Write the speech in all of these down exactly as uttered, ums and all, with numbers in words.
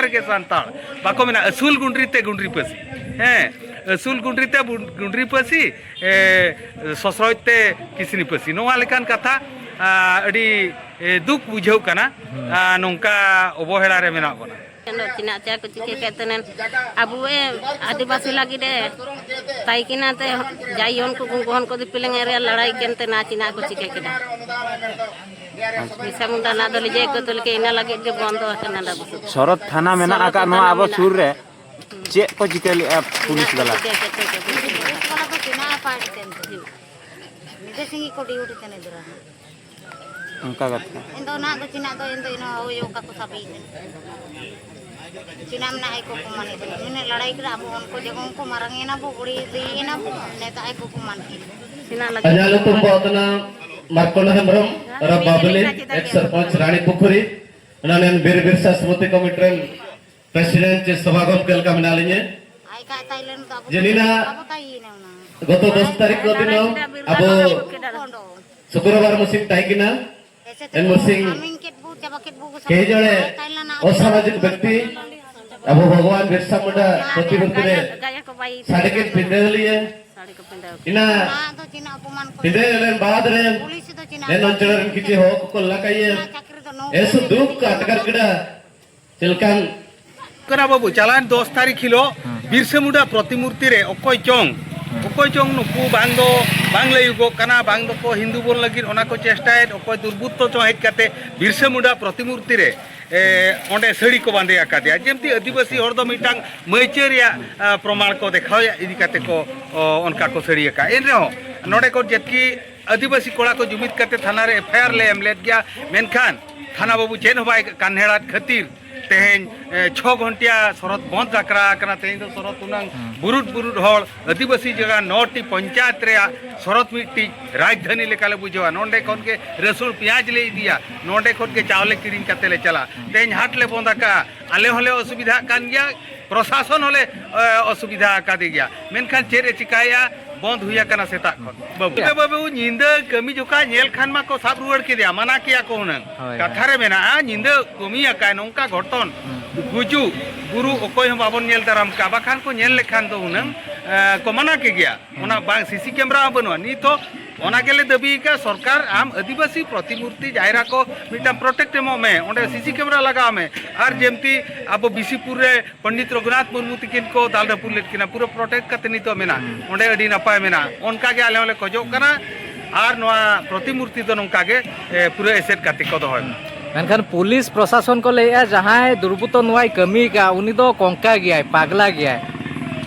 ᱜᱮ ᱥᱟᱱᱛᱟᱲ᱾ ᱵᱟᱠᱚ ᱢᱮᱱᱟ, "ᱟᱹᱥᱩᱞ ᱜᱩᱸᱰᱨᱤ ᱛᱮ ᱜᱩᱸᱰᱨᱤ ᱯᱟᱹᱥᱤ", ᱦᱮᱸ, "ᱟᱹᱥᱩᱞ ᱜᱩᱸᱰᱨᱤ ᱛᱮ ᱵᱩᱱ-, ᱜᱩᱸᱰᱨᱤ ᱯᱟᱹᱥᱤ, ᱮ, ᱥᱚᱥᱨᱚᱡ ᱛᱮ ᱠᱤᱥᱱᱤ ᱯᱟᱹᱥᱤ", ᱱᱚᱣᱟ ᱞᱮᱠᱟᱱ ᱠᱟᱛᱷᱟ, ᱟ, ᱟᱹᱰᱤ, ᱮ, ᱫᱩᱠ ᱵᱩᱡᱷᱟᱹᱣ ᱠᱟᱱᱟ᱾ ᱦᱩᱸ᱾ ᱟ, ᱱᱚᱝᱠᱟ ᱚᱵᱚᱦᱮᱲᱟ ᱨᱮ ᱢᱮᱱᱟᱜ ᱵᱚᱱᱟ᱾ ᱪᱮᱫᱟᱜ ᱪᱮᱫ ᱠᱚ ᱪᱤᱠᱟᱹ ᱠᱮᱫ ᱛᱮ ᱱᱮᱱ ᱟᱵᱚ ᱮ ᱟᱹᱫᱤᱵᱟᱹᱥᱤ ᱞᱟᱹᱜᱤᱫ ᱮ ᱛᱟᱭᱠᱤᱱᱟ ᱛᱮ ᱡᱟᱭ ᱭᱚᱱ ᱠᱚ ᱜᱚᱦᱚᱱ ᱠᱚ ᱫᱤᱯᱤᱞ ᱮ ᱨᱮ ᱞᱟᱲᱟᱭ ᱠᱮᱱ ᱛᱮ ᱱᱟ ᱪᱤᱱᱟ ᱠᱚ ᱪᱤᱠᱟᱹ ᱠᱮᱫᱟ᱾ ᱵᱤᱨᱥᱟ ᱢᱩᱱᱰᱟ ᱱᱟ ᱫᱚ ᱞᱤᱡᱮ ᱠᱚ ᱛᱩᱞ ᱠᱮ ᱤᱱᱟ ᱞᱟᱹᱜᱤᱫ ᱜᱮ ᱵᱚᱱᱫᱚ ᱟᱠᱟᱱᱟ ᱱᱟ ᱵᱚᱥᱩ᱾ ᱥᱚᱨᱚᱛ ᱛᱷᱟᱱᱟ ᱢᱮᱱᱟᱜ ᱥᱚᱨᱚᱛ ᱟᱠᱟᱫ ᱛᱷᱟᱱᱟ ᱱᱚᱣᱟ ᱟᱵᱚ ᱢᱮᱱᱟᱜ᱾ ᱥᱩᱨ ᱨᱮ᱾ ᱪᱮᱫ ᱠᱚ ᱪᱤᱠᱟᱹ ᱞᱮᱫᱼᱟ ᱯᱩᱞᱤᱥ ᱵᱟᱞᱟ? ᱪᱤᱠᱟᱹ ᱠᱮᱫ ᱛᱮ ᱡᱚᱵᱚᱨᱫᱚᱥᱛᱤ᱾ ᱯᱩᱞᱤᱥ ᱵᱟᱞᱟ ᱫᱚ ᱪᱮᱱᱟ ᱯᱟᱲ ᱛᱮᱱ ᱛᱮ᱾ ᱧᱤᱫᱟᱹ ᱥᱤᱧ ᱜᱮᱠᱚ ᱰᱤᱭᱩᱴᱤ ᱛᱟᱦᱮᱱᱟ ᱫᱷᱚᱨᱟ᱾ ᱚᱱᱠᱟ ᱠᱟᱛᱷᱟ᱾ ᱤᱧ ᱫᱚ ᱱᱟᱦᱟᱜ ᱫᱚ ᱪᱤᱱᱟᱜ ᱫᱚ ᱤᱧ ᱫᱚ ᱤᱱᱟᱹ ᱦᱳᱭ ᱚᱱᱠᱟ ᱠᱚ ᱥᱟᱵᱮ ᱤᱧ ᱫᱚ᱾ ᱪᱤᱱᱟᱜ ᱢᱮᱱᱟᱜ ᱟᱭ ᱠᱚ ᱠᱚᱢᱟᱱ ᱤᱫᱤ᱾ ᱱᱩᱱᱟᱹᱜ ᱞᱟᱲᱟᱭ ᱠᱮᱫᱟ ᱟᱵᱚ ᱩᱱᱠᱩ ᱡᱮᱢᱚᱱ ᱠᱚ ᱢᱟᱨᱟᱝ ᱮᱱᱟ ᱵᱚ ᱵᱩᱲᱦᱤ ᱤᱫᱤ ᱮᱱᱟ ᱵᱚ ᱱᱮᱛᱟ ᱟᱭ ᱠᱚ ᱠᱚᱢᱟᱱ ᱠᱮᱫ᱾ ᱪᱤᱱᱟᱜ ᱞᱟᱹᱜᱤᱫ᱾ ᱟᱹᱞᱤᱧᱟᱜ ᱧᱩᱛᱩᱢ ᱫᱚ ᱠᱟᱱᱟ ᱢᱟᱨᱠᱚᱱᱰᱟ ᱦᱮᱢᱵᱨᱚᱢ, ᱨᱟᱵ ᱵᱟᱵᱞᱤ, ᱮᱠᱥ ᱥᱚᱨᱯᱚᱧᱪ ᱨᱟᱱᱤ ᱯᱩᱠᱷᱩᱨᱤ, ᱚᱱᱟ ᱱᱮᱱ ᱵᱤᱨ ᱵᱤᱨᱥᱟ ᱥᱢᱨᱩᱛᱤ ᱠᱚᱢᱤᱴᱤ ᱨᱮᱱ ᱯᱨᱮᱥᱤᱰᱮᱱᱴ ᱪᱮ ᱥᱚᱵᱷᱟ ᱜᱚᱢᱠᱮ ᱞᱮᱠᱟ ᱢᱮᱱᱟᱜ ᱞᱤᱧᱟᱹ᱾ ᱟᱡ ᱠᱟᱜ ᱛᱟᱭᱞᱮᱱ ᱫᱚ ᱟᱵᱚ ᱡᱮ ᱱᱤᱱᱟᱹᱜ ᱵᱟᱵᱚ ᱛᱟᱭᱤᱱᱟ ᱚᱱᱟ᱾ ᱜᱚᱛᱚ ᱫᱚᱥ ᱛᱟᱹᱨᱤᱠᱷ ᱠᱚ ᱫᱤᱱ ᱟᱵᱚ ᱠᱷᱚᱸᱰᱚ᱾ ᱥᱩᱠᱨᱚᱵᱟᱨ ᱢᱩᱥᱤᱢ ᱛᱟᱦᱮᱸ ᱠᱟᱱᱟ᱾ ᱮᱱ ᱢᱩᱥᱤᱢ ᱟᱢᱤᱱ ᱠᱮᱫ ᱵᱚ, ᱪᱟᱵᱟ ᱠᱮᱫ ᱵᱚ, ᱠᱮᱦᱤ ᱡᱚᱲᱮ ᱛᱟᱭᱞᱟᱱᱟ ᱚᱥᱟᱢᱟᱡᱤᱠ ᱵᱮᱠᱛᱤ ᱟᱵᱚ ᱵᱷᱚᱜᱚᱵᱟᱱ ᱵᱤᱨᱥᱟ ᱢᱩᱱᱰᱟ ᱯᱨᱚᱛᱤᱢᱩᱨᱛᱤ ᱨᱮ ᱥᱟᱰᱮ ᱠᱤᱱ ᱵᱷᱤᱸᱫᱟᱹᱲ ᱞᱮᱭᱟ᱾ ᱤᱱᱟ ᱚᱱᱟ ᱫᱚ ᱪᱤᱱᱟ ᱚᱯᱚᱢᱟᱱ ᱠᱚ ᱵᱷᱤᱸᱫᱟᱹᱲ ᱞᱮᱱ ᱵᱟᱫ ᱨᱮ ᱯᱩᱞᱤᱥ ᱫᱚ ᱪᱤᱱᱟ ᱮᱱ ᱚᱧᱪᱚᱞ ᱨᱮᱱ ᱠᱤᱪᱷᱩ ᱦᱚᱲ ᱠᱚᱠᱚ ᱞᱟᱠᱟᱭᱟ᱾ ᱚᱱᱟ ᱪᱟᱹᱠᱨᱤ ᱫᱚ ᱱᱚ ᱮᱥ ᱫᱩᱠ ᱠᱚ ᱟᱴᱠᱟᱨ ᱠᱮᱫᱟ᱾ ᱪᱮᱫ ᱞᱮᱠᱟᱱ ᱠᱟᱱᱟ ᱵᱟᱹᱵᱩ, ᱪᱟᱞᱟᱣᱮᱱ ᱫᱚᱥ ᱛᱟᱹᱨᱤᱠᱷ ᱦᱤᱞᱳᱜ ᱦᱮᱸ᱾ ᱵᱤᱨᱥᱟᱹ ᱢᱩᱱᱰᱟ ᱯᱨᱚᱛᱤᱢᱩᱨᱛᱤ ᱨᱮ ᱚᱠᱚᱭ ᱪᱚᱝ, ᱦᱮᱸ᱾ ᱚᱠᱚᱭ ᱪᱚᱝ ᱱᱩᱠᱩ ᱵᱟᱝ ᱫᱚ ᱵᱟᱝ ᱞᱟᱹᱭᱩᱜᱚᱜ ᱠᱟᱱᱟ, ᱵᱟᱝ ᱫᱚᱠᱚ ᱦᱤᱱᱫᱩ ᱵᱚᱱ ᱞᱟᱹᱜᱤᱫ ᱚᱱᱟ ᱠᱚ ᱪᱮᱥᱴᱟᱭᱮᱫ, ᱚᱠᱚᱭ ᱫᱩᱨᱵᱩᱛᱛᱚ ᱪᱚᱝ ᱦᱮᱡ ᱠᱟᱛᱮ ᱵᱤᱨᱥᱟᱹ ᱢᱩᱱᱰᱟ ᱯᱨᱚᱛᱤᱢᱩᱨᱛᱤ ᱨᱮ, ᱮ, ᱚᱸᱰᱮ ᱥᱟᱹᱲᱤ ᱠᱚ ᱵᱟᱸᱫᱮ ᱟᱠᱟᱫᱮᱭᱟ᱾ ᱡᱮᱢᱛᱤ ᱟᱹᱫᱤᱵᱟᱹᱥᱤ ᱟᱪᱪᱷᱟ᱾ ᱦᱚᱲ ᱫᱚ ᱢᱤᱫᱴᱟᱝ ᱢᱟᱹᱭᱪᱟᱹ ᱨᱮᱭᱟᱜ, ᱟ, ᱯᱨᱚᱢᱟᱬ ᱠᱚ ᱫᱮᱠᱷᱟᱣᱮᱫ ᱤᱫᱤ ᱠᱟᱛᱮ ᱠᱚ, ᱚ, ᱚᱱᱠᱟ ᱠᱚ ᱥᱟᱹᱲᱤ ᱟᱠᱟᱫ᱾ ᱮᱱ ᱨᱮᱦᱚᱸ ᱱᱚᱰᱮ ᱠᱚ ᱡᱟᱹᱛᱠᱤ ᱟᱹᱫᱤᱵᱟᱹᱥᱤ ᱠᱚᱲᱟ ᱠᱚ ᱡᱩᱢᱤᱫ ᱠᱟᱛᱮ ᱛᱷᱟᱱᱟ ᱨᱮ ᱮᱯᱷ ᱟᱭ ᱟᱨ ᱞᱮ ᱮᱢ ᱞᱮᱫ ᱜᱮᱭᱟ, ᱢᱮᱱᱠᱷᱟᱱ ᱛᱷᱟᱱᱟ ᱵᱟᱹᱵᱩ ᱪᱮᱫ ᱦᱚᱸ ᱵᱟᱭ ᱠᱟᱱᱦᱮᱲᱟᱫ ᱠᱷᱟᱹᱛᱤᱨ ᱛᱮᱦᱮᱧ, ᱮ, ᱪᱷᱚ ᱜᱷᱚᱱᱴᱤᱭᱟ ᱥᱚᱨᱚᱛ ᱵᱚᱱᱫ ᱟᱠᱷᱲᱟ ᱟᱠᱟᱱᱟ᱾ ᱛᱮᱦᱮᱧ ᱫᱚ ᱥᱚᱨᱚᱛ ᱩᱱᱟᱹᱝ ᱦᱩᱸ᱾ ᱵᱩᱨᱩᱫ ᱵᱩᱨᱩᱫ ᱦᱚᱲ, ᱟᱹᱫᱤᱵᱟᱹᱥᱤ ᱡᱟᱭᱜᱟ ᱱᱚ ᱴᱤ ᱯᱚᱧᱪᱟᱭᱮᱛ ᱨᱮᱭᱟᱜ ᱥᱚᱨᱚᱛ ᱢᱤᱫᱴᱤᱡ ᱨᱟᱡᱽᱫᱷᱟᱱᱤ ᱞᱮᱠᱟᱞᱮ ᱵᱩᱡᱷᱟᱹᱣᱟ᱾ ᱱᱚᱸᱰᱮ ᱠᱷᱚᱱ ᱜᱮ ᱨᱟᱹᱥᱩᱱ ᱯᱮᱸᱭᱟᱡᱽ ᱞᱮ ᱤᱫᱤᱭᱟ, ᱱᱚᱸᱰᱮ ᱠᱷᱚᱱ ᱜᱮ ᱪᱟᱣᱞᱮ ᱠᱤᱨᱤᱧ ᱠᱟᱛᱮ ᱞᱮ ᱪᱟᱞᱟᱜᱼᱟ᱾ ᱛᱮᱦᱮᱧ ᱦᱟᱴ ᱞᱮ ᱵᱚᱱᱫ ᱟᱠᱟᱫᱼᱟ, ᱟᱞᱮ ᱦᱚᱸᱞᱮ ᱚᱥᱩᱵᱤᱫᱷᱟᱜ ᱠᱟᱱ ᱜᱮᱭᱟ, ᱯᱨᱚᱥᱟᱥᱚᱱ ᱦᱚᱸᱞᱮ, ᱮ, ᱚᱥᱩᱵᱤᱫᱷᱟ ᱟᱠᱟᱫᱮ ᱜᱮᱭᱟ᱾ ᱢᱮᱱᱠᱷᱟᱱ ᱪᱮᱫ ᱮ ᱪᱤᱠᱟᱭᱮᱫᱼᱟ? ᱵᱚᱱᱫ ᱦᱩᱭ ᱟᱠᱟᱱᱟ ᱥᱮᱛᱟᱜ ᱠᱷᱚᱱ᱾ ᱵᱟᱹᱵᱩ᱾ ᱧᱤᱫᱟᱹ ᱵᱟᱹᱵᱩ, ᱧᱤᱫᱟᱹ ᱠᱟᱹᱢᱤ ᱡᱚᱠᱷᱟᱡ ᱧᱮᱞ ᱠᱷᱟᱱ ᱢᱟᱠᱚ ᱥᱟᱵ ᱨᱩᱣᱟᱹᱲ ᱠᱮᱫᱮᱭᱟ, ᱢᱟᱱᱟ ᱠᱮᱭᱟ ᱠᱚ ᱦᱩᱱᱟᱹᱝ᱾ ᱦᱳᱭ, ᱠᱟᱛᱷᱟ ᱦᱳᱭ᱾ ᱨᱮ ᱢᱮᱱᱟᱜᱼᱟ, ᱧᱤᱫᱟᱹ ᱠᱟᱹᱢᱤ ᱟᱠᱟᱭ, ᱱᱚᱝᱠᱟ ᱜᱷᱚᱴᱚᱱ, ᱦᱩᱸ᱾ ᱜᱩᱡᱩᱜ, ᱵᱩᱨᱩ ᱚᱠᱚᱭ ᱦᱚᱸ ᱵᱟᱵᱚᱱ ᱧᱮᱞ ᱫᱟᱨᱟᱢ ᱠᱟᱜᱼᱟ, ᱵᱟᱠᱷᱟᱱ ᱠᱚ ᱧᱮᱞ ᱞᱮᱠᱷᱟᱱ ᱫᱚ ᱦᱩᱱᱟᱹᱝ, ᱮ, ᱠᱚ ᱢᱟᱱᱟ ᱠᱮᱜᱮᱭᱟ᱾ ᱦᱩᱸ᱾ ᱚᱱᱟ ᱵᱟᱝ, ᱥᱤᱥᱤ ᱠᱮᱢᱮᱨᱟ ᱦᱚᱸ ᱵᱟᱹᱱᱩᱜᱼᱟ᱾ ᱱᱤᱛ ᱦᱚᱸ ᱚᱱᱟ ᱜᱮᱞᱮ ᱫᱟᱹᱵᱤ ᱟᱠᱟᱫ, ᱥᱚᱨᱠᱟᱨ ᱟᱢ ᱟᱹᱫᱤᱵᱟᱹᱥᱤ ᱯᱨᱚᱛᱤᱢᱩᱨᱛᱤ ᱡᱟᱭᱨᱟ ᱠᱚ ᱢᱤᱫᱴᱟᱝ ᱯᱨᱚᱴᱮᱠᱴ ᱮᱢᱚᱜ ᱢᱮ, ᱚᱸᱰᱮ ᱥᱤᱥᱤ ᱠᱮᱢᱮᱨᱟ ᱞᱟᱜᱟᱣ ᱢᱮ᱾ ᱟᱨ ᱡᱮᱢᱛᱤ ᱟᱵᱚ ᱵᱤᱥᱤᱯᱩᱨ ᱨᱮ ᱯᱚᱱᱰᱤᱛ ᱨᱚᱜᱷᱩᱱᱟᱛᱷ ᱢᱩᱨᱢᱩ ᱛᱤᱠᱤᱱ ᱠᱚ ᱫᱟᱞ ᱨᱟᱹᱯᱩᱫ ᱞᱮᱫ ᱠᱤᱱᱟ, ᱯᱩᱨᱟᱹ ᱯᱨᱚᱴᱮᱠᱴ ᱠᱟᱛᱮ ᱱᱤᱛᱚᱜ ᱢᱮᱱᱟᱜᱼᱟ᱾ ᱦᱩᱸ᱾ ᱚᱸᱰᱮ ᱟᱹᱰᱤ ᱱᱟᱯᱟᱭ ᱢᱮᱱᱟᱜᱼᱟ᱾ ᱚᱱᱠᱟ ᱜᱮ ᱟᱞᱮ ᱦᱚᱸᱞᱮ ᱠᱷᱚᱡᱚᱜ ᱠᱟᱱᱟ᱾ ᱟᱨ ᱱᱚᱣᱟ ᱯᱨᱚᱛᱤᱢᱩᱨᱛᱤ ᱫᱚ ᱱᱚᱝᱠᱟ ᱜᱮ, ᱮ, ᱯᱩᱨᱟᱹ ᱮᱥᱮᱫ ᱠᱟᱛᱮ ᱠᱚ ᱫᱚᱦᱚᱭ ᱢᱟ᱾ ᱢᱮᱱᱠᱷᱟᱱ ᱯᱩᱞᱤᱥ ᱯᱨᱚᱥᱟᱥᱚᱱ ᱠᱚ ᱞᱟᱹᱭᱮᱫᱼᱟ, ᱡᱟᱦᱟᱸᱭ ᱫᱩᱨᱵᱨᱚᱛᱚ ᱱᱚᱣᱟᱭ ᱠᱟᱹᱢᱤ ᱠᱟᱜᱼᱟ, ᱩᱱᱤ ᱫᱚ ᱠᱚᱝᱠᱟ ᱜᱮᱭᱟᱭ, ᱯᱟᱜᱽᱞᱟ ᱜᱮᱭᱟᱭ᱾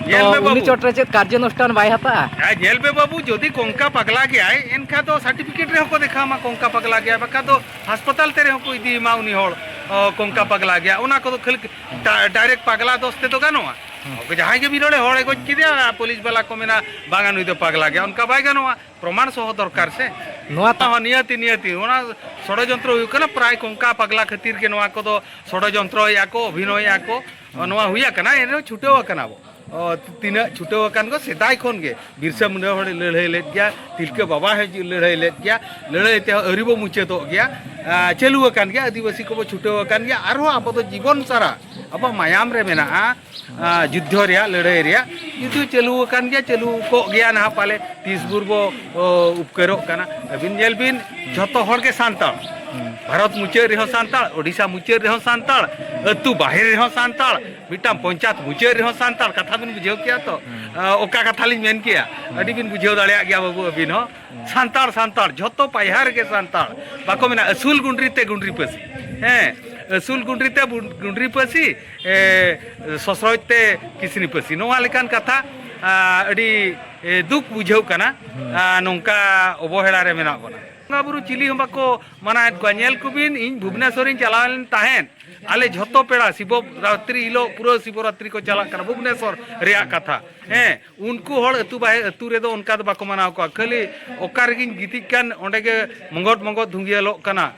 ᱧᱮᱞ ᱛᱚ ᱢᱮ ᱩᱱᱤ ᱵᱟᱹᱵᱩ᱾ ᱪᱚᱴ ᱨᱮ ᱪᱮᱫ ᱠᱟᱨᱡᱟᱱᱩᱥᱴᱷᱟᱱ ᱵᱟᱭ ᱦᱟᱛᱟᱜᱼᱟ? ᱦᱮᱸ, ᱧᱮᱞ ᱢᱮ ᱵᱟᱹᱵᱩ, ᱡᱩᱫᱤ ᱠᱚᱝᱠᱟ ᱯᱟᱜᱽᱞᱟ ᱜᱮᱭᱟᱭ, ᱮᱱᱠᱷᱟᱱ ᱫᱚ ᱥᱟᱨᱴᱤᱯᱷᱤᱠᱮᱴ ᱨᱮᱦᱚᱸ ᱠᱚ ᱫᱮᱠᱷᱟᱣ ᱢᱟ ᱠᱚᱝᱠᱟ ᱯᱟᱜᱽᱞᱟ ᱜᱮᱭᱟᱭ, ᱵᱟᱠᱷᱟᱱ ᱫᱚ ᱦᱟᱥᱯᱟᱛᱟᱞ ᱛᱮ ᱨᱮᱦᱚᱸ ᱠᱚ ᱤᱫᱤᱭᱮᱢᱟ ᱩᱱᱤ ᱦᱚᱲ, ᱚ, ᱠᱚᱝᱠᱟ ᱯᱟᱜᱽᱞᱟ ᱜᱮᱭᱟ᱾ ᱚᱱᱟ ᱠᱚᱫᱚ ᱠᱷᱟᱹᱞᱤ ᱰᱟ-, ᱰᱟᱭᱨᱮᱠᱴ ᱯᱟᱜᱽᱞᱟ ᱫᱳᱥ ᱛᱮᱫᱚ ᱜᱟᱱᱚᱜᱼᱟ? ᱦᱩᱸ᱾ ᱡᱟᱦᱟᱸᱭ ᱜᱮ ᱢᱤᱫ ᱦᱚᱲᱮ ᱦᱚᱲᱮ ᱜᱚᱡ ᱠᱮᱫᱮᱭᱟ, ᱯᱩᱞᱤᱥ ᱵᱟᱞᱟ ᱠᱚ ᱢᱮᱱᱟ, "ᱵᱟᱝᱟ, ᱱᱩᱭ ᱫᱚ ᱯᱟᱜᱽᱞᱟ ᱜᱮᱭᱟ", ᱚᱱᱠᱟ ᱵᱟᱭ ᱜᱟᱱᱚᱜᱼᱟ᱾ ᱯᱨᱚᱢᱟᱱ ᱥᱚᱦᱚ ᱫᱚᱨᱠᱟᱨ ᱥᱮ᱾ ᱱᱚᱣᱟ ᱛᱟ- ᱦᱚᱸ ᱱᱤᱭᱟᱹᱛᱤ, ᱱᱤᱭᱟᱹᱛᱤ ᱚᱱᱟ ᱥᱚᱲᱚᱡᱚᱱᱛᱨᱚ ᱦᱩᱭᱩᱜ ᱠᱟᱱᱟ᱾ ᱯᱨᱟᱭ ᱠᱚᱝᱠᱟ ᱯᱟᱜᱽᱞᱟ ᱠᱷᱟᱹᱛᱤᱨ ᱜᱮ ᱱᱚᱣᱟ ᱠᱚᱫᱚ ᱥᱚᱲᱚᱡᱚᱱᱛᱨᱚᱭᱮᱫᱼᱟ ᱠᱚ, ᱚᱵᱷᱤᱱᱚᱭᱮᱫᱼᱟ ᱠᱚ᱾ ᱱᱚᱣᱟ ᱦᱩᱭ ᱟᱠᱟᱱᱟ, ᱮᱱᱨᱮᱦᱚᱸ ᱪᱷᱩᱴᱟᱹᱣ ᱟᱠᱟᱱᱟ ᱵᱚ᱾ ᱚ, ᱛᱤᱱᱟᱹᱜ ᱪᱷᱩᱴᱟᱹᱣ ᱟᱠᱟᱱ ᱠᱚ ᱥᱮᱫᱟᱭ ᱠᱷᱚᱱ ᱜᱮ᱾ ᱵᱤᱨᱥᱟ ᱢᱩᱱᱰᱟ ᱦᱚᱲᱮ ᱞᱟᱹᱲᱦᱟᱹᱭ ᱞᱮᱫ ᱜᱮᱭᱟ, ᱛᱤᱞᱠᱟᱹ ᱵᱟᱵᱟ ᱦᱚᱸᱭ ᱞᱟᱹᱲᱦᱟᱹᱭ ᱞᱮᱫ ᱜᱮᱭᱟ, ᱞᱟᱹᱲᱦᱟᱹᱭ ᱛᱮᱦᱚᱸ ᱟᱹᱣᱨᱤ ᱵᱚ ᱢᱩᱪᱟᱹᱫᱚᱜ ᱜᱮᱭᱟ᱾ ᱟ, ᱪᱟᱹᱞᱩ ᱟᱠᱟᱱ ᱜᱮᱭᱟ, ᱟᱹᱫᱤᱵᱟᱹᱥᱤ ᱠᱚᱵᱚ ᱪᱷᱩᱴᱟᱹᱣ ᱟᱠᱟᱱ ᱜᱮᱭᱟ᱾ ᱟᱨᱦᱚᱸ ᱟᱵᱚ ᱫᱚ ᱡᱤᱵᱚᱱ ᱥᱟᱨᱟ ᱟᱵᱚᱣᱟᱜ ᱢᱟᱭᱟᱢ ᱨᱮ ᱢᱮᱱᱟᱜᱼᱟ, ᱟ, ᱡᱩᱫᱽᱫᱷᱚ ᱨᱮᱭᱟᱜ, ᱞᱟᱹᱲᱦᱟᱹᱭ ᱨᱮᱭᱟᱜ᱾ ᱡᱩᱫᱤ ᱪᱟᱹᱞᱩ ᱟᱠᱟᱱ ᱜᱮᱭᱟ, ᱪᱟᱹᱞᱩ ᱠᱚᱜ ᱜᱮᱭᱟ ᱱᱟᱦᱟᱜ ᱯᱟᱞᱮ, ᱛᱤᱥ ᱵᱷᱳᱨ ᱵᱚ, ᱚ, ᱩᱯᱠᱟᱹᱨᱚᱜ ᱠᱟᱱᱟ᱾ ᱟᱹᱵᱤᱱ ᱧᱮᱞ ᱵᱤᱱ, ᱡᱷᱚᱛᱚ ᱦᱚᱲ ᱜᱮ ᱥᱟᱱᱛᱟᱲ᱾ ᱦᱩᱸ᱾ ᱵᱷᱟᱨᱚᱛ ᱢᱩᱪᱟᱹᱫ ᱨᱮᱦᱚᱸ ᱥᱟᱱᱛᱟᱲ, ᱳᱰᱤᱥᱟ ᱢᱩᱪᱟᱹᱫ ᱨᱮᱦᱚᱸ ᱥᱟᱱᱛᱟᱲ, ᱟᱹᱛᱩ ᱵᱟᱦᱮᱨ ᱨᱮᱦᱚᱸ ᱥᱟᱱᱛᱟᱲ, ᱢᱤᱫᱴᱟᱝ ᱯᱚᱧᱪᱟᱭᱮᱛ ᱢᱩᱪᱟᱹᱫ ᱨᱮᱦᱚᱸ ᱥᱟᱱᱛᱟᱲ᱾ ᱠᱟᱛᱷᱟ ᱵᱤᱱ ᱵᱩᱡᱷᱟᱹᱣ ᱠᱮᱭᱟ ᱛᱚ? ᱦᱩᱸ᱾ ᱟ, ᱚᱠᱟ ᱠᱟᱛᱷᱟ ᱞᱤᱧ ᱢᱮᱱ ᱠᱮᱭᱟ? ᱦᱩᱸ᱾ ᱟᱹᱰᱤ ᱵᱤᱱ ᱵᱩᱡᱷᱟᱹᱣ ᱫᱟᱲᱮᱭᱟᱜ ᱜᱮᱭᱟ ᱵᱟᱹᱵᱩ ᱟᱹᱵᱤᱱ ᱦᱚᱸ᱾ ᱦᱩᱸ᱾ ᱥᱟᱱᱛᱟᱲ, ᱥᱟᱱᱛᱟᱲ, ᱡᱷᱚᱛᱚ ᱯᱟᱭᱦᱟ ᱨᱮᱜᱮ ᱥᱟᱱᱛᱟᱲ᱾ ᱵᱟᱠᱚ ᱢᱮᱱᱟ, "ᱟᱹᱥᱩᱞ ᱜᱩᱸᱰᱨᱤ ᱛᱮ ᱜᱩᱸᱰᱨᱤ ᱯᱟᱹᱥᱤ"? ᱦᱮᱸ, ᱟᱹᱥᱩᱞ ᱜᱩᱸᱰᱨᱤ ᱛᱮ ᱵᱩ-, ᱜᱩᱸᱰᱨᱤ ᱯᱟᱹᱥᱤ, ᱮ, ᱥᱚᱥᱨᱚᱡ ᱛᱮ ᱠᱤᱥᱱᱤ ᱯᱟᱹᱥᱤ᱾ ᱱᱚᱣᱟ ᱞᱮᱠᱟᱱ ᱠᱟᱛᱷᱟ, ᱟ, ᱟᱹᱰᱤ, ᱮ, ᱫᱩᱠ ᱵᱩᱡᱷᱟᱹᱣ ᱠᱟᱱᱟ᱾ ᱦᱩᱸ᱾ ᱟ, ᱱᱚᱝᱠᱟ ᱚᱵᱚᱦᱮᱲᱟ ᱨᱮ ᱢᱮᱱᱟᱜ ᱵᱚᱱᱟ᱾ ᱵᱚᱸᱜᱟ ᱵᱩᱨᱩ ᱪᱤᱞᱤ ᱦᱚᱸ ᱵᱟᱠᱚ ᱢᱟᱱᱟᱣᱮᱫ ᱠᱚᱣᱟ᱾ ᱧᱮᱞ ᱠᱚᱵᱤᱱ, ᱤᱧ ᱵᱷᱩᱵᱽᱱᱮᱥᱚᱨᱤᱧ ᱪᱟᱞᱟᱣ ᱞᱮᱱ ᱛᱟᱦᱮᱸᱫ, ᱟᱞᱮ ᱡᱷᱚᱛᱚ ᱯᱮᱲᱟ ᱥᱤᱵᱚ ᱨᱟᱛᱨᱤ ᱦᱤᱞᱳᱜ ᱯᱩᱨᱟᱹ ᱥᱤᱵᱚ ᱨᱟᱛᱨᱤ ᱠᱚ ᱪᱟᱞᱟᱜ ᱠᱟᱱᱟ ᱵᱷᱩᱵᱽᱱᱮᱥᱚᱨ ᱨᱮᱭᱟᱜ ᱠᱟᱛᱷᱟ᱾ ᱦᱮᱸ, ᱩᱱᱠᱩ ᱦᱚᱲ ᱟᱹᱛᱩ ᱵᱟᱦᱮ ᱟᱹᱛᱩ ᱨᱮᱫᱚ ᱚᱱᱠᱟ ᱫᱚ ᱵᱟᱠᱚ ᱢᱟᱱᱟᱣ ᱠᱚᱣᱟ᱾ ᱠᱷᱟᱹᱞᱤ ᱚᱠᱟ ᱨᱮᱜᱤᱧ ᱜᱤᱛᱤᱡ ᱠᱟᱱ ᱚᱸᱰᱮ ᱜᱮ ᱢᱚᱸᱜᱚᱫ ᱢᱚᱸᱜᱚᱫ ᱫᱷᱩᱸᱜᱤᱭᱟᱹᱞᱚᱜ ᱠᱟᱱᱟ᱾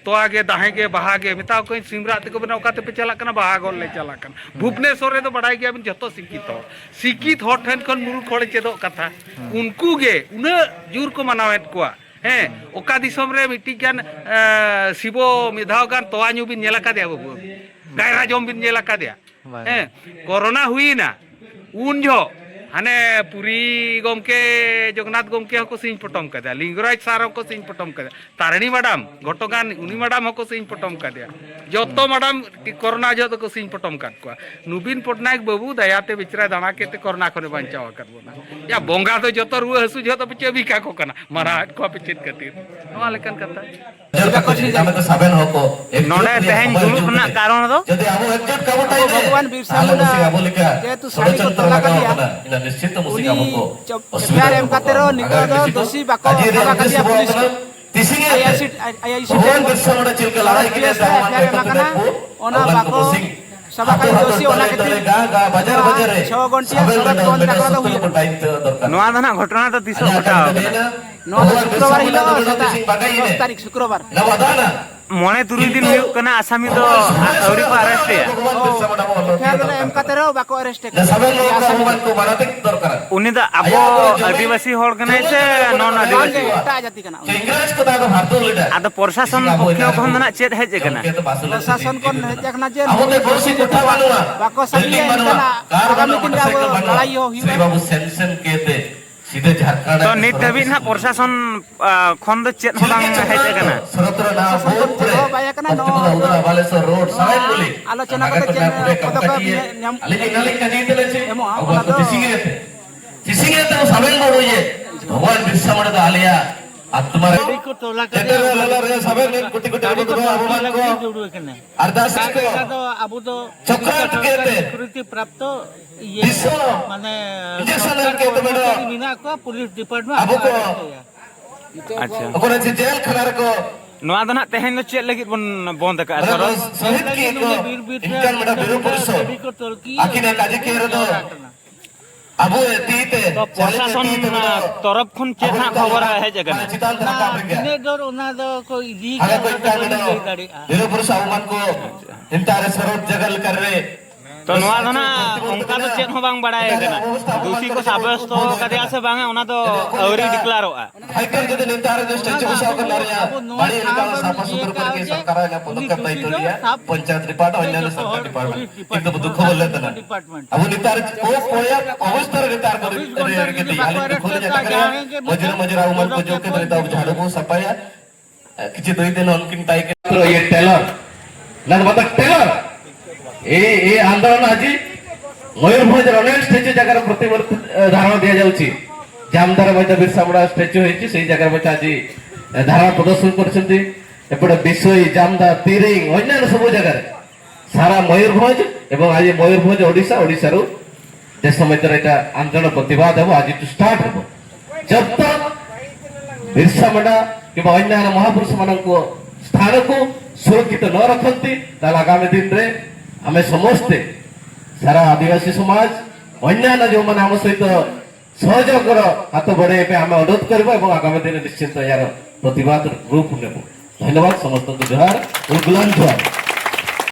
ᱛᱚᱣᱟ ᱜᱮ, ᱫᱟᱦᱮ ᱜᱮ, ᱵᱟᱦᱟ ᱜᱮ᱾ ᱢᱮᱛᱟᱣ ᱠᱚᱣᱟᱧ, ᱥᱤᱢ ᱨᱟᱜ ᱛᱮᱠᱚ ᱢᱮᱱᱟ, "ᱚᱠᱟ ᱛᱮᱯᱮ ᱪᱟᱞᱟᱜ ᱠᱟᱱᱟ?" "ᱵᱟᱦᱟ ᱜᱚᱫ ᱞᱮ ᱪᱟᱞᱟᱜ ᱠᱟᱱᱟ᱾" ᱵᱷᱩᱵᱽᱱᱮᱥᱚᱨ ᱨᱮᱫᱚ ᱵᱟᱰᱟᱭ ᱜᱮᱭᱟᱵᱤᱱ ᱡᱷᱚᱛᱚ ᱥᱤᱠᱠᱷᱤᱛ ᱦᱚᱲ, ᱥᱤᱠᱠᱷᱤᱛ ᱦᱚᱲ ᱴᱷᱮᱱ ᱠᱷᱚᱱ ᱢᱩᱨᱩᱠᱷ ᱦᱚᱲᱮ ᱪᱮᱫᱚᱜ ᱠᱟᱛᱷᱟ᱾ ᱩᱱᱠᱩ ᱜᱮ ᱩᱱᱟᱹᱜ ᱡᱳᱨ ᱠᱚ ᱢᱟᱱᱟᱣᱮᱫ ᱠᱚᱣᱟ᱾ ᱦᱮᱸ, ᱚᱠᱟ ᱫᱤᱥᱚᱢ ᱨᱮ ᱢᱤᱫᱴᱤᱡ ᱜᱟᱱ, ᱮ, ᱥᱤᱵᱚ ᱢᱤᱫ ᱫᱷᱟᱣ ᱜᱟᱱ ᱛᱚᱣᱟ ᱧᱩ ᱵᱤᱱ ᱧᱮᱞ ᱟᱠᱟᱫᱮᱭᱟ ᱵᱟᱹᱵᱩ? ᱠᱟᱭᱨᱟ ᱡᱚᱢ ᱵᱤᱱ ᱧᱮᱞ ᱟᱠᱟᱫᱮᱭᱟ? ᱵᱟᱝ᱾ ᱦᱮᱸ, ᱠᱚᱨᱳᱱᱟ ᱦᱩᱭᱮᱱᱟ, ᱩᱱ ᱡᱚᱦᱚᱜ ᱦᱟᱱᱮ ᱯᱩᱨᱤ ᱜᱚᱢᱠᱮ, ᱡᱚᱜᱚᱱᱱᱟᱛᱷ ᱜᱚᱢᱠᱮ ᱦᱚᱸᱠᱚ ᱥᱤᱧ ᱯᱚᱴᱚᱢ ᱠᱟᱫᱮᱭᱟ, ᱞᱤᱝᱜᱚᱨᱟᱡᱽ ᱥᱟᱨ ᱦᱚᱸᱠᱚ ᱥᱤᱧ ᱯᱚᱴᱚᱢ ᱠᱟᱫᱮᱭᱟ, ᱛᱟᱨᱤᱬᱤ ᱢᱟᱰᱟᱢ, ᱜᱷᱚᱴᱚᱜᱟᱱ, ᱩᱱᱤ ᱢᱟᱰᱟᱢ ᱦᱚᱸᱠᱚ ᱥᱤᱧ ᱯᱚᱴᱚᱢ ᱠᱟᱫᱮᱭᱟ᱾ ᱡᱚᱛᱚ ᱢᱟᱰᱟᱢ ᱠᱚᱨᱳᱱᱟ ᱡᱚᱦᱚᱜ ᱫᱚᱠᱚ ᱥᱤᱧ ᱯᱚᱴᱚᱢ ᱠᱟᱫ ᱠᱚᱣᱟ᱾ ᱱᱚᱵᱤᱱ ᱯᱚᱴᱱᱟᱭᱮᱠ ᱵᱟᱹᱵᱩ ᱫᱟᱭᱟᱛᱮ ᱵᱮᱪᱟᱨᱟᱭ ᱫᱟᱬᱟ ᱠᱮᱫ ᱛᱮ ᱠᱚᱨᱳᱱᱟ ᱠᱷᱚᱱᱮ ᱵᱟᱧᱪᱟᱣ ᱟᱠᱟᱫ ᱵᱚᱱᱟ᱾ ᱭᱟ, ᱵᱚᱸᱜᱟ ᱫᱚ ᱡᱚᱛᱚ ᱨᱩᱣᱟᱹ ᱦᱟᱹᱥᱩ ᱡᱚᱦᱚᱜ ᱫᱚᱯᱮ ᱪᱟᱹᱵᱤ ᱠᱟᱠᱚ ᱠᱟᱱᱟ, ᱢᱟᱨᱟᱣᱮᱫ ᱠᱚᱣᱟ ᱯᱮ ᱪᱮᱫ ᱠᱷᱟᱹᱛᱤᱨ? ᱱᱚᱣᱟ ᱞᱮᱠᱟᱱ ᱠᱟᱛᱷᱟ᱾ ᱱᱚᱰᱮ ᱛᱮᱦᱮᱧ ᱫᱩᱲᱩᱵ ᱨᱮᱱᱟᱜ ᱠᱟᱨᱚᱱ ᱫᱚ? ᱟᱵᱚ ᱵᱷᱚᱜᱚᱵᱟᱱ ᱵᱤᱨᱥᱟ ᱢᱩᱱᱰᱟ ᱡᱮᱦᱮᱛᱩ ᱥᱟᱹᱲᱤ ᱠᱚ ᱛᱚᱞ ᱟᱠᱟᱫᱮᱭᱟ, ᱩᱱᱤ ᱮᱯᱷ ᱟᱭ ᱟᱨ ᱮᱢ ᱠᱟᱛᱮ ᱨᱮᱦᱚᱸ ᱱᱤᱛᱚᱜ ᱫᱚ ᱫᱳᱥᱤ ᱵᱟᱠᱚ ᱥᱟᱵ ᱟᱠᱟᱫᱮᱭᱟ ᱯᱩᱞᱤᱥ ᱠᱚ᱾ ᱟᱭ ᱟᱭ ᱥᱤ ᱴᱷᱮᱱ ᱵᱷᱟᱨᱚᱛ ᱯᱩᱞᱤᱥ ᱨᱮ ᱮᱯᱷ ᱟᱭ ᱟᱨ ᱮᱢ ᱟᱠᱟᱱᱟ, ᱚᱱᱟ ᱵᱟᱠᱚ ᱥᱟᱵ ᱟᱠᱟᱫ ᱫᱳᱥᱤ, ᱚᱱᱟ ᱠᱷᱟᱹᱛᱤᱨ ᱱᱚᱣᱟ ᱪᱷᱚ ᱜᱷᱚᱱᱴᱤᱭᱟ ᱥᱚᱲᱚᱠ ᱵᱚᱱᱫᱷ ᱟᱠᱟᱫ ᱫᱚ ᱦᱩᱭᱩᱜ ᱠᱟᱱᱟ᱾ ᱱᱚᱣᱟ ᱫᱚ ᱱᱟᱦᱟᱜ ᱜᱷᱚᱴᱚᱱᱟ ᱫᱚ ᱛᱤᱥᱚᱜ ᱜᱷᱚᱴᱟᱣ ᱟᱠᱟᱱᱟ? ᱱᱚᱣᱟ ᱫᱚ ᱥᱩᱠᱨᱚᱵᱟᱨ ᱦᱤᱞᱳᱜ ᱥᱮᱛᱟᱜ ᱫᱚᱥ ᱛᱟᱹᱨᱤᱠᱷ ᱥᱩᱠᱨᱚᱵᱟᱨ᱾ ᱢᱚᱬᱮ ᱛᱩᱨᱩᱭ ᱫᱤᱱ ᱦᱩᱭᱩᱜ ᱠᱟᱱᱟ ᱟᱥᱟᱢᱤ ᱫᱚ ᱟᱹᱣᱨᱤ ᱠᱚ ᱟᱨᱮᱥᱴ ᱮᱭᱟ᱾ ᱮᱯᱷ ᱟᱭ ᱟᱨ ᱮᱢ ᱠᱟᱛᱮ ᱨᱮᱦᱚᱸ ᱵᱟᱠᱚ ᱟᱨᱮᱥᱴ ᱮ ᱠᱟᱱᱟ᱾ ᱩᱱᱤ ᱫᱚ ᱟᱵᱚ ᱟᱹᱫᱤᱵᱟᱹᱥᱤ ᱦᱚᱲ ᱠᱟᱱᱟᱭ ᱥᱮ ᱱᱚᱱ ᱟᱹᱫᱤᱵᱟᱹᱥᱤ? ᱮᱴᱟᱜ ᱡᱟᱹᱛᱤ ᱠᱟᱱᱟ ᱩᱱᱤ᱾ ᱟᱫᱚ ᱯᱨᱚᱥᱟᱥᱚᱱ ᱯᱚᱠᱠᱷᱚ ᱠᱷᱚᱱ ᱫᱚ ᱱᱟᱜ ᱪᱮᱫ ᱦᱮᱡ ᱟᱠᱟᱱᱟ? ᱯᱨᱚᱥᱟᱥᱚᱱ ᱠᱷᱚᱱ ᱦᱮᱡ ᱟᱠᱟᱱᱟ ᱡᱮ ᱱᱩᱭ ᱫᱚ ᱵᱟᱠᱚ ᱥᱟᱵᱮᱭᱟ, ᱮᱱᱠᱷᱟᱱ ᱟᱜᱟᱢᱤ ᱫᱤᱱ ᱨᱮ ᱟᱵᱚ ᱞᱟᱲᱟᱭ ᱦᱚᱸ ᱦᱩᱭᱩᱜᱼᱟ᱾ ᱛᱚ ᱱᱤᱛ ᱫᱷᱟᱹᱵᱤᱡ ᱱᱟᱦᱟᱜ ᱯᱨᱚᱥᱟᱥᱚᱱ, ᱟ, ᱠᱷᱚᱱ ᱫᱚ ᱪᱮᱫ ᱦᱚᱸ ᱵᱟᱝ ᱦᱮᱡ ᱟᱠᱟᱱᱟ? ᱯᱨᱚᱥᱟᱥᱚᱱ ᱠᱷᱚᱱ ᱪᱮᱫ ᱦᱚᱸ ᱵᱟᱭ ᱟᱠᱟᱱᱟ᱾ ᱱᱚᱣᱟ ᱟᱞᱳᱪᱚᱱᱟ ᱠᱟᱛᱮ ᱪᱮᱫ ᱯᱚᱫᱚᱠᱷᱮᱯ ᱧᱟᱢ ᱮᱢᱚᱜᱼᱟ, ᱚᱱᱟ ᱫᱚ ᱵᱷᱚᱜᱚᱵᱟᱱ ᱵᱤᱨᱥᱟ ᱢᱩᱱᱰᱟ ᱫᱚ ᱟᱞᱮᱭᱟᱜ ᱟᱛᱢᱟ ᱨᱮ ᱥᱟᱵᱮᱱ ᱞᱮᱱ ᱠᱩᱴᱤ ᱠᱩᱴᱤ ᱟᱵᱚ ᱫᱚ ᱟᱵᱚ ᱢᱟᱱ ᱠᱚ ᱟᱨᱫᱟᱥ ᱠᱚ ᱪᱚᱠᱨᱟᱱᱛ ᱠᱮᱛᱮ ᱯᱨᱟᱯᱛᱚ ᱤᱭᱟᱹ ᱢᱟᱱᱮ ᱤᱧᱡᱮᱠᱥᱚᱱ ᱮᱢ ᱠᱮᱛᱮ ᱢᱮᱱᱟᱜ ᱠᱚᱣᱟ ᱯᱩᱞᱤᱥ ᱰᱤᱯᱟᱨᱴᱢᱮᱱᱴ ᱟᱵᱚ ᱠᱚ ᱟᱪᱪᱷᱟ᱾ ᱚᱠᱚᱭ ᱡᱮ ᱡᱮᱞ ᱠᱷᱟᱱᱟ ᱨᱮᱠᱚ ᱱᱚᱣᱟ ᱫᱚ ᱱᱟᱜ ᱛᱮᱦᱮᱧ ᱫᱚ ᱪᱮᱫ ᱞᱟᱹᱜᱤᱫ ᱵᱚᱱ ᱵᱚᱱᱫ ᱟᱠᱟᱫᱼᱟ ᱥᱚᱨᱚᱥ? ᱥᱚᱦᱤᱫ ᱠᱤ ᱠᱚ ᱤᱱᱠᱟᱱ ᱢᱤᱫᱴᱟᱝ ᱵᱤᱨᱩ ᱯᱩᱨᱩᱥ ᱟᱹᱠᱤᱱ ᱮ ᱠᱟᱡᱮ ᱠᱮ ᱨᱮᱫᱚ ᱟᱵᱚ ᱛᱤ ᱛᱮ ᱛᱚ ᱪᱟᱹᱞᱤ ᱛᱮ ᱯᱨᱚᱥᱟᱥᱚᱱ ᱛᱤ ᱛᱮ ᱢᱮᱱᱟᱜᱼᱟ᱾ ᱛᱚᱨᱚᱯ ᱠᱷᱚᱱ ᱪᱮᱫ ᱟᱵᱚ ᱦᱟᱸᱜ ᱪᱮᱛᱟᱱ ᱠᱷᱚᱵᱚᱨ ᱨᱮ ᱦᱮᱡ ᱟᱠᱟᱱᱟ? ᱛᱤᱱᱟᱹᱜ ᱡᱳᱨ ᱚᱱᱟ ᱫᱚ ᱠᱚ ᱤᱫᱤ ᱟᱞᱮ ᱠᱟᱜ ᱠᱚ ᱚᱱᱟ ᱫᱚ ᱤᱱᱠᱟᱱ ᱵᱟᱹᱧ ᱞᱟᱹᱭ ᱫᱟᱲᱮᱭᱟᱜᱼᱟ᱾ ᱵᱤᱨᱩ ᱯᱩᱨᱩᱥ ᱟᱵᱚ ᱢᱟᱱ ᱠᱚ ᱤᱱᱴᱟᱨ ᱥᱚᱨᱚᱛ ᱡᱟᱭᱜᱟ ᱞᱮᱠᱟ ᱨᱮ ᱛᱚ ᱱᱚᱣᱟ ᱫᱚ ᱱᱟᱜ ᱚᱱᱠᱟ ᱫᱚ ᱪᱮᱫ ᱦᱚᱸ ᱵᱟᱝ ᱵᱟᱲᱟᱭ ᱠᱟᱱᱟ᱾ ᱫᱩᱥᱤ ᱠᱚ ᱥᱟᱵᱭᱚᱥᱛᱚ ᱠᱟᱫᱮᱭᱟ ᱥᱮ ᱵᱟᱝᱟ, ᱚᱱᱟ ᱫᱚ ᱟᱹᱣᱨᱤ ᱰᱤᱠᱞᱟᱨᱚᱜᱼᱟ᱾ ᱦᱟᱭᱠᱳᱨᱴ ᱡᱩᱫᱤ ᱱᱮᱛᱟᱨ ᱨᱮ ᱥᱴᱮᱪᱩ ᱵᱚᱥᱟᱣ ᱠᱟᱱᱟ ᱨᱮᱭᱟᱜ ᱵᱟᱹᱲᱤᱡ ᱞᱮᱠᱟ ᱥᱟᱯᱷᱟ ᱥᱩᱛᱨᱟᱹ ᱠᱚᱨᱮ ᱥᱚᱨᱠᱟᱨ ᱟᱭᱟᱜ ᱯᱚᱫᱚᱠᱷᱮᱯ ᱫᱟᱭᱤᱛᱛᱚ ᱞᱮᱭᱟ, ᱯᱚᱧᱪᱟᱭᱮᱛ ᱰᱤᱯᱟᱨᱴᱢᱮᱱᱴ, ᱚᱱᱭᱟᱱᱚ ᱥᱚᱨᱠᱟᱨ ᱰᱤᱯᱟᱨᱴᱢᱮᱱᱴ᱾ ᱠᱤᱱᱛᱩ ᱫᱩᱠᱷᱚ ᱵᱚᱞᱮ ᱛᱟᱦᱮᱱᱟ᱾ ᱟᱵᱚ ᱱᱮᱛᱟᱨ ᱠᱚ ᱠᱚᱭᱟ ᱚᱵᱚᱥᱛᱟ ᱨᱮ ᱱᱮᱛᱟᱨ ᱠᱚ ᱨᱮ ᱜᱮ ᱛᱤ ᱦᱟᱞᱮ ᱫᱩᱠᱷᱚ ᱨᱮ ᱡᱟᱠᱟ ᱨᱮ ᱢᱚᱡᱩᱨ ᱢᱚᱡᱩᱨ ᱟᱵᱚ ᱢᱟᱱ ᱠᱚ ᱡᱚᱜ ᱠᱟᱛᱮ ᱱᱮᱛᱟᱨ ᱡᱷᱟᱲᱩ ᱵᱚ ᱥᱟᱯᱷᱟᱭᱟ᱾ ᱠᱤᱪᱷᱩ ᱫᱩᱭ ᱫᱤᱱ ᱩᱱᱠᱤᱱ ᱛᱟᱭ ᱠᱮ ᱛᱚ ᱤᱭᱟᱹ ᱴᱮᱞᱚᱨ, ᱱᱟᱱ ᱢᱟᱛᱟ ᱴᱮᱞᱚᱨ, ᱮ ᱮ ଆନ୍ଦୋଳନ ଆଜି ମୟୂରଭଞ୍ଜର ଅନେକ ଷ୍ଟାଚ୍ୟୁ ଜାଗାରେ ପ୍ରତିମୂର୍ତ୍ତି ଧାରଣ ଦିଆଯାଉଛି। ଜାମଦାର ମଧ୍ୟ ବିର୍ସା ମୁଣ୍ଡା ଷ୍ଟାଚ୍ୟୁ ହେଇଛି, ସେଇ ଜାଗାରେ ମଧ୍ୟ ଆଜି ଧାରଣା ପ୍ରଦର୍ଶନ କରିଛନ୍ତି। ଏପଟେ ବିଷୋଇ, ଜାମଦା, ତିରିଂ, ଅନ୍ୟାନ୍ୟ ସବୁ ଜାଗାରେ ସାରା ମୟୂରଭଞ୍ଜ ଏବଂ ଆଜି ମୟୂରଭଞ୍ଜ ଓଡ଼ିଶା, ଓଡ଼ିଶାରୁ ଦେଶ ଭିତରେ ଏଇଟା ଆନ୍ଦୋଳନ ପ୍ରତିବାଦ ହେବ। ଆଜିଠୁ ଷ୍ଟାର୍ଟ ହେବ। ଜବ୍ ତକ୍ ବିର୍ସା ମୁଣ୍ଡା କିମ୍ବା ଅନ୍ୟାନ୍ୟ ମହାପୁରୁଷମାନଙ୍କ ସ୍ଥାନକୁ ସୁରକ୍ଷିତ ନ ରଖନ୍ତି, ତାହେଲେ ଆଗାମୀ ଦିନରେ ଆମେ ସମସ୍ତେ, ସାରା ଆଦିବାସୀ ସମାଜ, ଅନ୍ୟାନ୍ୟ ଯେଉଁମାନେ ଆମ ସହିତ ସହଯୋଗର ହାତ ବଢ଼ାଇବା ପାଇଁ ଆମେ ଅନୁରୋଧ କରିବା ଏବଂ ଆଗାମୀ ଦିନରେ ନିଶ୍ଚିନ୍ତ ଏହାର ପ୍ରତିବାଦ ରୂପ ନେବୁ। ଧନ୍ୟବାଦ ସମସ୍ତଙ୍କୁ, ଜୁହାର ଓ ଗୁଲାମ ଜୁହାର।